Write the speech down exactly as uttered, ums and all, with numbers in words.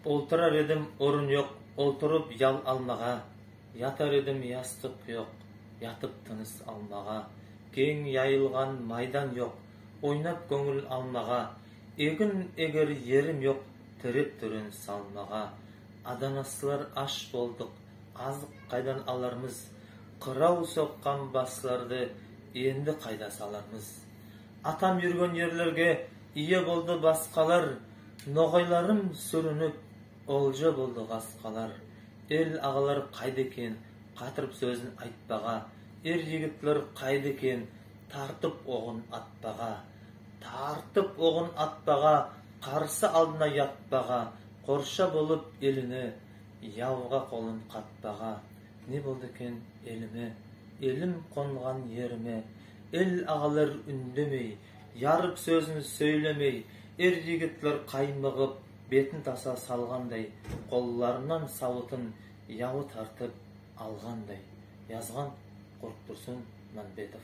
Олтырар эдим, орын йок, олтырып ял алмага. Ятар эдим, ястык йок, ятып тыныс алмага. Кенъ яйылган майдан йок, ойнап коьнъил алмага. Эгин эгер ерим йок, тиреп туьрен салмага. Аданаслар аш болдык, азык кайдан алармыз? Кырав соккан басларды энди кайда салармыз? Атам юрген ерлерге ие болды баскалар. Ногайларым суьринип, олжа болды каскалар. Эл агалар кайда экен, катырып соьзин айтпага? Эр йигитлер кайда экен, тартып огын атпага? Тартып огын атпага, карсы алдына ятпага, корша болып элине, явга колын катпага. Не болды экен элиме, элим конган ериме? Эл агалар уьндемей, ярып соьзин соьйлемей, эр йигитлер каймыгып, бетин таса салгандай, колларыннан савытын явы тартып алгандай. Язган Курттурсын Манбетов.